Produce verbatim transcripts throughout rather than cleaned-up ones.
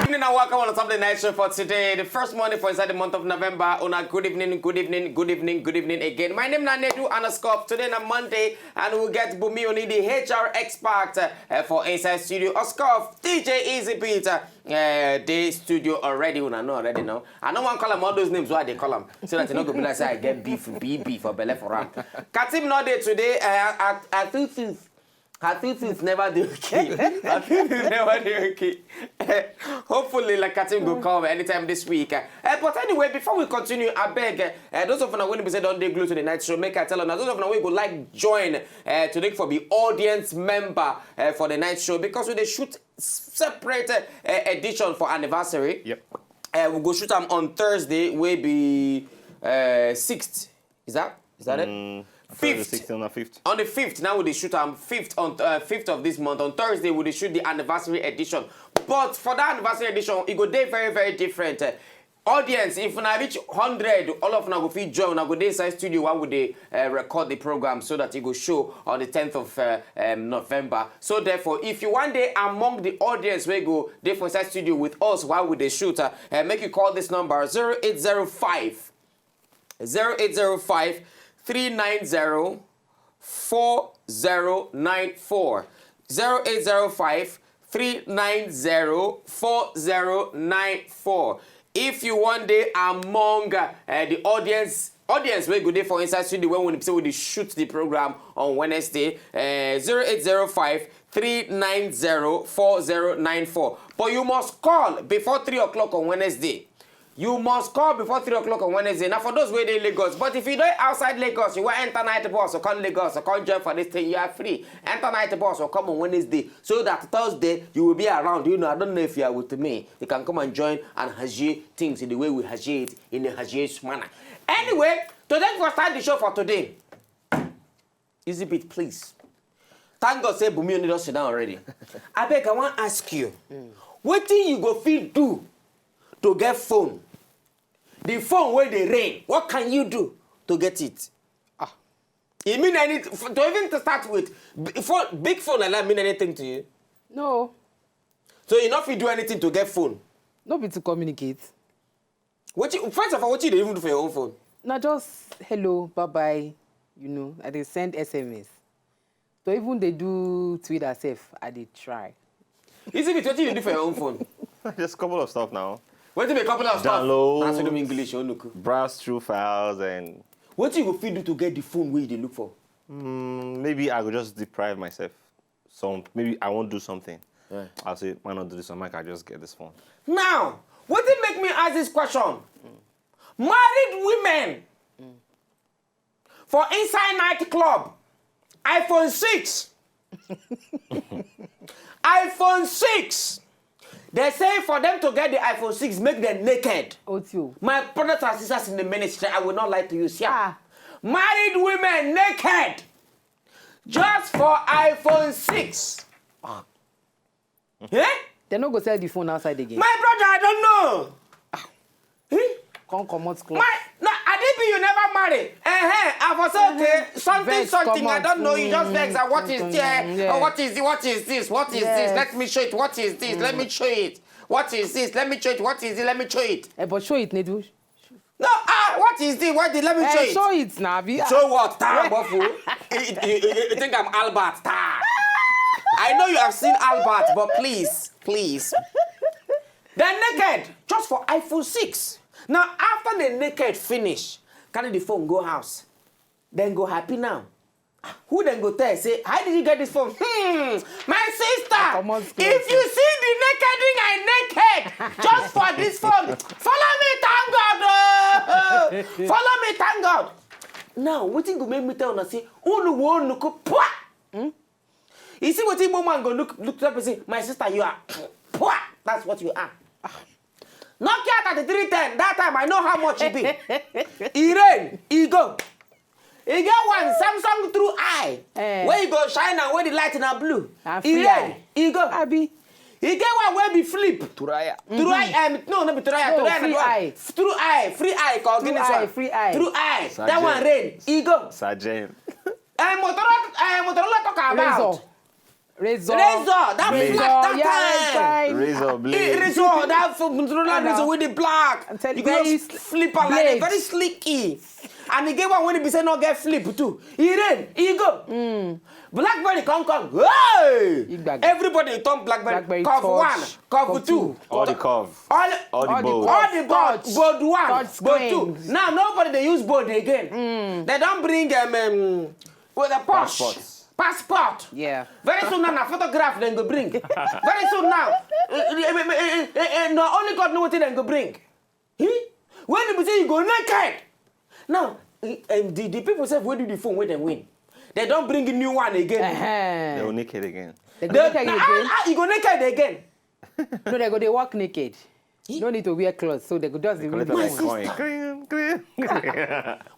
Evening and welcome on Saturday night show for today, the first morning for inside the month of November. Una good evening, good evening, good evening, good evening again. My name na Nedu Anascoff. Today na Monday, and we'll get Bumi Oni, the H R expert, uh, for inside studio. Oscoff, D J Easy Beat, uh, uh, dey studio already. Una know already now. I no wan call am all those names wey I dey call am, so that e no go be like say I get beef, B B for belle for am. Katim no dey today. Uh, I, I, I think since I think things never dey okay. I think things never dey okay. Hopefully, like Katim go come anytime this week. Uh, but anyway, before we continue, I beg, uh, uh, those of una wey be say don dey glued to the night show, make I tell una, those of una wey go like join, uh, today for be audience member, uh, for the night show, because we dey shoot s-, separate, uh, uh, edition for anniversary. Yep. Uh, we go shoot am on Thursday, wey be, uh, sixth. Is that, is that it? Mm, Thursday, Fifth. sixteenth and fifth. On the fifth, now we dey shoot am fifth on, uh, fifth of this month. On Thursday, we dey shoot the anniversary edition. But for that anniversary edition, e go dey very, very different. Uh, audience, if una reach hundred, all of una go fit join. Una go dey inside studio while we dey, uh, record the program, so that e go show on the tenth of, uh, um, November. So therefore, if you wan dey among the audience wey go dey for inside studio with us while we dey shoot, uh, uh, make you call this number, zero eight zero five, zero eight zero five, three nine zero, four zero nine four. Zero eight zero five, three nine zero, four zero nine four. If you wan dey among, uh, the audience, audience wey go dey for inside studio when we say we dey shoot the program on Wednesday, uh, zero eight zero five, three nine zero, four zero nine four. But you must call before three o'clock on Wednesday. You must call before three o'clock on Wednesday. Now, for those wey dey Lagos, but if you dey outside Lagos, you wan enter night bus or come Lagos or come join for this thing, you are free. Enter night bus or come on Wednesday, so that Thursday you will be around. You know, I don't know if you are with me. You can come and join and hajie things in the way we hajie it, in a hajie manner. Anyway, to thank for start the show for today. Easy Beat, please. Thank God say Bumi Oni don sit down already. Abeg, I wan ask you, wetin you go fit do to get phone? The phone wey dey ring, what can you do to get it? Ah. E mean anything to even to start with? B-, phone, big phone like that mean anything to you? No. So you no fit do anything to get phone? No be to communicate. Wetin, first of all, wetin you dey even do for your own phone? Na just hello, bye bye, you know, I dey send S M S. To even dey do Twitter sef, I dey try. Easy Beat, wetin you dey do for your own phone? Just a couple of stuff now. Wetin be a couple of stuff? Download, That's English, Onuku. Browse through files and Wetin you go fit do to get the phone wey you dey look for? Mm, maybe I go just deprive myself. Some, maybe I won't do something. Yeah. I'll say, "Why not do this one? I can just get this phone." Now, wetin make me ask this question? Married women for inside nightclub, iPhone six. iPhone six. They say for them to get the iPhone six, make them naked. Otio. My brothers and sisters in the ministry, I will not lie to you. See, ah, married women naked just for iPhone six. Ah. Eh? They no go sell the phone outside again. My brother, I don't know. Eh? Come comot cloth. My, no, Adibi, you never marry. Uh-huh. I was okay. Something, Vex something. I comot. Don't know. You just vex. And what is Mm, there? yeah. Or what is the, what is this? What is this? Yes. Let me show it. What is this? Let me show it. What is this? Let me show it. What is it? Let me show it. Eh, but show it, Nedu. No, ah, what is this? What did? Let me Eh, show it. show it now, abi. Show what? Taa, bofu. You, you, you, you think I'm Albert? Taa. I know you have seen Albert, but please, please. They're naked just for iPhone six. Now, after they naked finish, carry the phone go house. Then go happy now. Who then go tell say, "How did you get this phone?" Hmm, my sister, Comot clothes. If you see the naked thing I naked just for this phone, follow me, thank God. Oh. Follow me, thank God. Now, wetin go make me tell una say, unu wo nuku pwa? Hmm? You see wetin Igbo man go look, look to that person, "My sister, you are pwa." That's what you are. Nokia thirty-three ten, that time I know how much e be. E rain, e go. E get one Samsung True Eye, Eh. Where you go shine and where the light na blue. Na E free rain, eye. E go. Abi. E get one wey be flip. Turaya. True eye, um, no, no be True eye. No, True eye, free na the one. eye. True eye, free eye, call True this eye, one. free eye. True eye. That Sergeant. One rain, e go. Sergeant. Uh, Motorola, uh, Motorola talk about. Razor. Razor. Razor, that Blade. flat that Yeah, time. time. Razor Eh, blade. Razor, that f- Motorola And, uh, Razor with the black. I'm telling You you, go very use flip am like blade. that, very slicky. And e get one wey be say no get flip too. E rain, e go. Blackberry come come. Hey! Igbagbo. Everybody turn Blackberry. Blackberry Curve Touch, one, curve Curve two. All the curve. All, All the All the bold. all the bold, Touch. bold one, Touch bold two. screens. Now nobody dey use bold again. They don bring um, um with a posh Passport. Passport. Yeah. Very soon now, na photograph dem go bring. Very soon now, eh, eh, eh, eh, eh, eh, na only God know wetin dem go bring. Hmm? When dem say you go naked. Now, eh, um, the, the people sef wey do the phone wey dem win, they don bring new one again. They Uh-huh. will naked again. They go They- naked ah, again. ah, you go naked again. No, they go dey work naked. No need to wear clothes, so they go just dey Collect remove my the phone. coin. Clean, clean.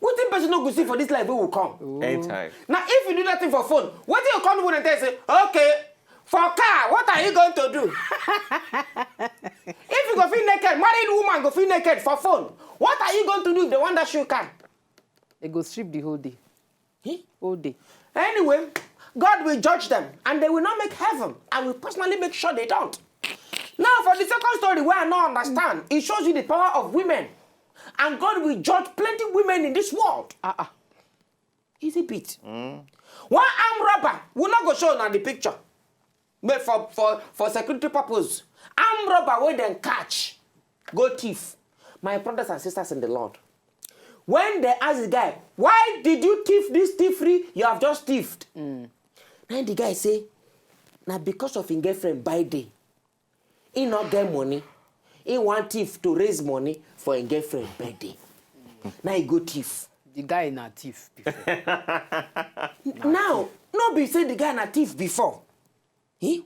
Wetin person no go see for this life wey will come? Anytime. Now, if you do that thing for phone, wetin you come do when dem tell you say, okay, for car, what are you going to do? If you go feel naked, married woman go feel naked for phone. What are you going to do if they want dash you car? They go strip the whole day. Eh? Whole day. Anyway, God will judge them and they will not make heaven. I will personally make sure they don't. Now, for the second story, where I no understand, it shows you the power of women. And God will judge plenty women in this world. Ah ah. Easy beat. One armed robber, we no go show una the picture. But for for for security purpose, armed robber wey dem catch, go thief. My brothers and sisters in the Lord, when they ask the guy, why did you thief this thievery you have just thieved? Then the guy say, na because of him girlfriend birthday. He no get money. He want thief to raise money for him girlfriend birthday. Now he go thief. The guy na thief before. Now, no be say the guy na thief before. He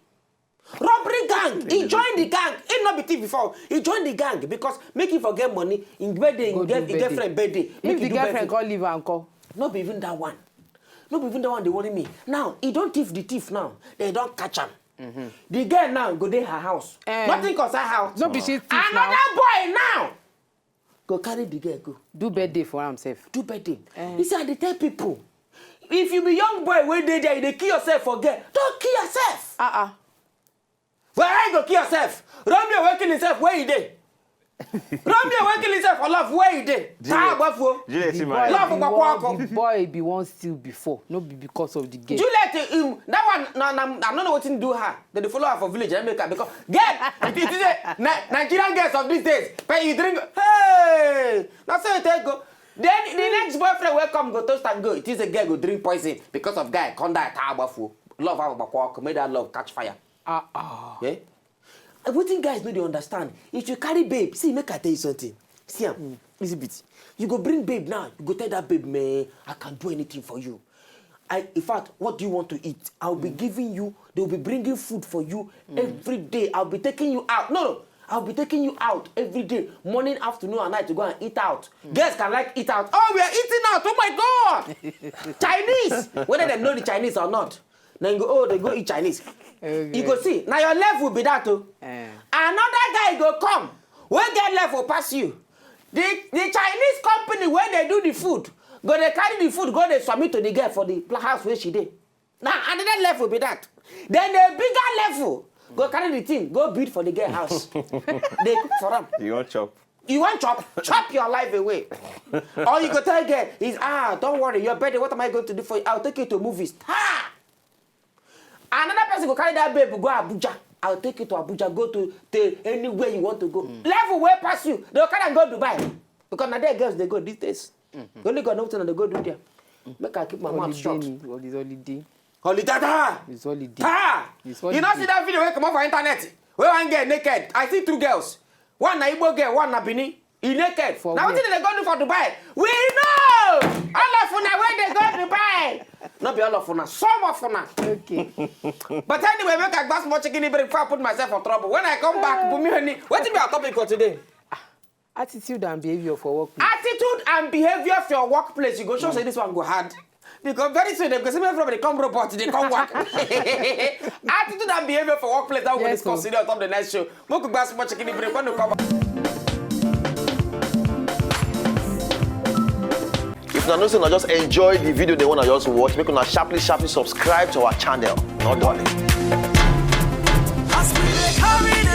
robbery gang. He joined the gang. He no be thief before. He joined the gang because make him for get money. In birthday, Go in do get, in birthday. girlfriend birthday. Make If he the do girlfriend birthday. Come leave am come. No be even that one. No be even that one dey worry me. Now, he don thief the thief now. They don catch am. The girl now go dey her house. Eh. Nothing concern her. No be she thief now. Another boy now go carry the girl go Do birthday for himself. do birthday. Eh. He say, I dey tell people, if you be young boy wey dey there, you dey kill yourself for girl, don't kill yourself. Ah ah. Why you go kill yourself? Romeo wey kill himself, where he dey? Romeo wey kill himself for love, where he dey? Taa agbafuo. Juliet The Imari. Love boy, gbakwa the, ọkụ. the boy be wan steal before, no be because of the girl. Juliet, um, that one, na, na, I no know wetin do her. They dey follow her for village, I make her because girl, it is a Ni- Nigerian girls of these days. But you drink, hey, na so you take go. Then the next boyfriend wey come go toast and go. It is a girl go drink poison because of guy come die taa agbafuo. Love her gbakwa ọkụ, make that love catch fire. Ah ah. Eh? Wetin guys no dey understand, if you carry babe, see, make I tell you something. See am, easy beat. You go bring babe now, you go tell that babe, man, I can do anything for you. I, in fact, what do you want to eat? I'll be giving you, they'll be bringing food for you every day. I'll be taking you out. No, no, I'll be taking you out every day, morning, afternoon, and night to go and eat out. Girls can like eat out. Oh, we are eating out. Oh my God. Chinese. Whether they know the Chinese or not. Now you go, oh, they go eat Chinese. You go see. Now your level be that too. Eh. Another guy go come. Wey get level pass you. The the Chinese company wey dey do the food go dey carry the food go dey submit to the girl for the pla- house wey she dey. Na another level be that. Then the bigger level go carry the thing go build for the girl house. Dey cook for am. You wan chop? You wan chop? Chop your life away. Or you go tell girl, is, ah, don't worry, your birthday, what am I going to do for you? I'll take you to movies. Ha! Another person go carry that babe go Abuja. I'll take you to Abuja, go to, to anywhere you want to go. Level wey pass you, they go carry am go Dubai. Because na there girls dey go these days. Only God know wetin they go do there. Make I keep my mouth Holiday shut. Ni, holiday, holiday. Holiday, ta! It's holiday. Ta! It's You holiday. no see that video wey comot for internet? Wey one girl naked. I see two girls. One na Igbo girl, one na Benin. He naked. For Na where? Wetin dem go do for Dubai? We know. All of una wey dey go Dubai. No be all of una. Some of una. Okay. But anyway, make I gba small chicken break before I put myself for trouble. When I come back, Bumi Oni, wetin be our topic for today? Attitude and behavior for workplace. Attitude and behavior for your workplace, you go show say this one go hard. Because very soon they go say everybody come robot, they come work. Attitude and behavior for workplace, that we go Yes, discuss sir. Today on top of the next show. Make we grab small chicken break when we come back. If una know say una just enjoy the video they wanna just watch, make una sharply sharply subscribe to our channel. Not done. As we dey carry